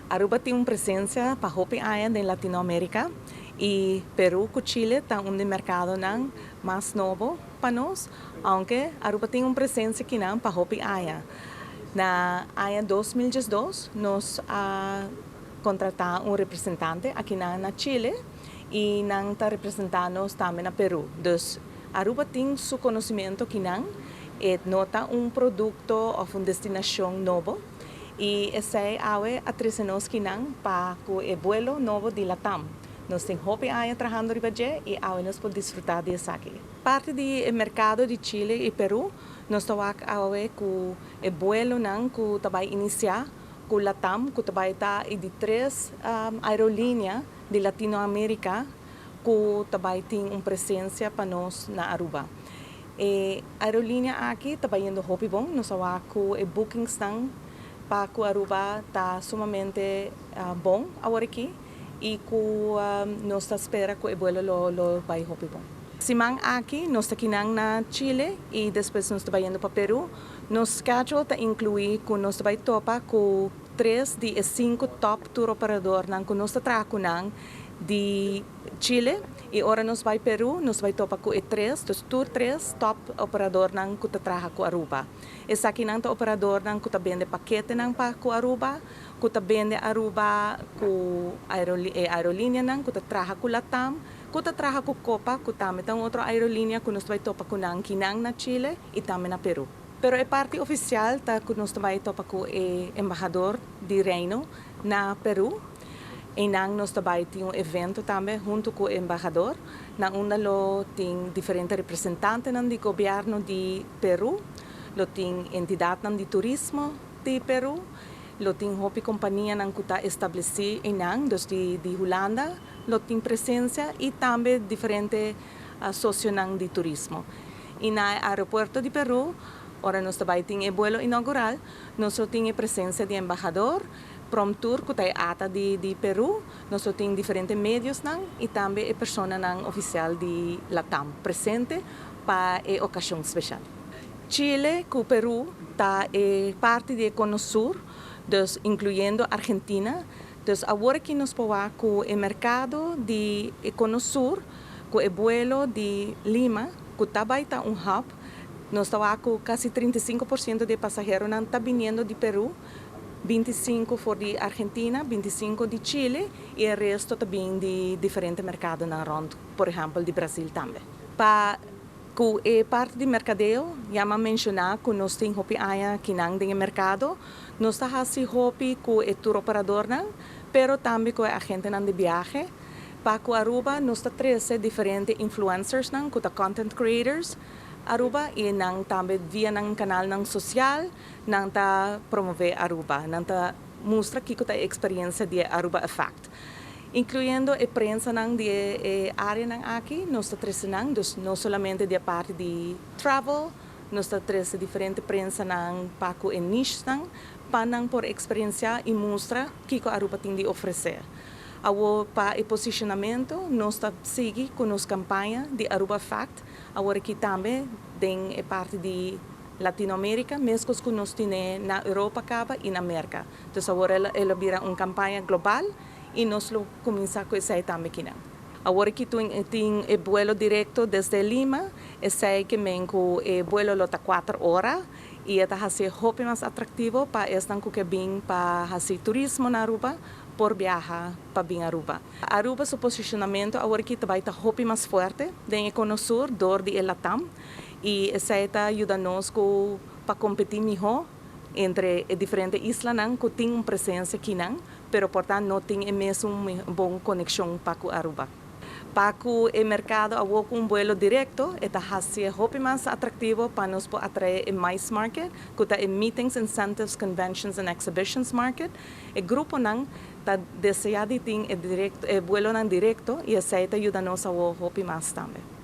Aruba tin un presencia pa hopi aña den Latinoamerica y Peru cu Chile ta un di mercadonan mas nobo pa nos, aunke Aruba tin un presencia akinan pa hopi aña. Na aña 2012 nos a contrata un representante akinan na Chile y nan ta representa nos tambe na Peru. Dus Aruba tin su conocimento akinan, e no ta un producto of un destinacion nobo. Y esey awe a trece nos akinan pa cu e vuelo nobo di LATAM. Nos tin hopi aña trahando riba dje y awe nos por disfruta di esaki. Parti di mercado di Chile y Peru, nos ta awe cu e vuelonan cu ta bay inicia cu LATAM, cu ta bay ta e di tres aerolinea di Latinoamerica cu ta bay tin un presencia pa nos na Aruba. E aerolinea aki ta bayendo hopi bon, nos a cu e bookings nan pa cu Aruba ta sumamente bon awor aki y cu nos ta spera cu e vuelo lo bay hopi bon. Siman aki, nos ta akinan na Chile y despues nos ta bayendo pa Peru. Nos schedule ta inclui cu nos ta bay topa cu tres di cinco top tour operadornan cu nos ta traha cu nan di Chile y ora nos bay Peru, nos bay topa cu e tres, dus tur tres top operadornan cu ta traha cu Aruba. Esakinan ta operadornan cu ta bende paketenan pa cu Aruba, cu ta bende Aruba cu aerolineanan, cu ta traha cu LATAM, cu ta traha cu Copa, cu tambe ta otro aerolinea cu nos ta bay topa cu nan akinan na Chile y tambe na Peru. Pero e parti oficial ta cu nos ta bay topa cu e embahador di Reino na Peru. Y nan nos ta bay tin un evento tambe hunto cu e embahador, na unda lo tin diferente representantenan di gobierno di Peru, lo tin entidadnan di turismo di Peru, lo tin hopi companianan cu ta estableci einan, dus di Hulanda, lo tin presencia y tambe diferente socionan di turismo. Y na aeropuerto di Peru, ora nos ta bay tin e vuelo inaugural, nos tin presencia di embahador, Promtur, cu ta ATA di Peru, nos tin diferente medionan y tambe e personanan oficial di LATAM presente pa e ocasion special. Chile cu Peru ta e parti di Cono Sur, dus incluyendo Argentina. Dus awor cu nos por cu e mercado di Cono Sur, cu e vuelo di Lima, cu ta ta un hub, nos ta cu casi 35% di pasaheronan ta bini di Peru, 25 for di Argentina, 25 di Chile y e resto tambe di diferente mercadonan rond, por ehempel, di Brasil tambe. Pa cu e parti di mercadeo, ya mi a menciona cu nos tin hopi aña akinan den mercado, nos ta haci hopi cu e tour operadornan, pero tambe cu e agentenan di biahe. Pa cu Aruba, nos ta trece diferente influencersnan, cu ta content creators, Aruba y nan tambe via nan canalnan social, nan ta promove Aruba, nan ta mustra kico ta e experiencia di Aruba Effect. Incluyendo e prensanan di e areanan aki, nos ta trece nan, dus no solamente di parti di travel, nos ta trece diferente prensanan pa cu e nichenan, pa nan por experiencia y mustra kico Aruba tin di ofrece. Awor pa e posicionamento, nos ta sigui cu nos campaña di Aruba Effect, awor aki tambe den e parti di Latinoamerica, mescos cu nos tin na Europa caba y na America. Anto awor el a bira un campaña global y nos lo cuminsa cu esey tambe aki. Awor cu tin e vuelo directo desde Lima, esey kiermen cu e vuelo lo ta 4 ora y ta haci hopi mas atractivo pa esnan cu bin pa haci turismo na Aruba por biaha pa bin Aruba. Aruba su posicionamento awor aki tambe ta hopi mas fuerte den Cono Sur, door di LATAM, y esey ta yuda nos pa competi miho entre diferente islanan cu tin un presencia akinan, pero por tanto no tin e mesun bon conexion pa Aruba. Pa e mercado awor cu un vuelo directo, ta haci hopi mas atractivo pa nos atrae e MICE market, cu ta e Meetings, Incentives, Conventions and Exhibitions market. E gruponan ta desea di tin e directo, e vuelonan directo y esey ta yuda nos hopi mas tambe.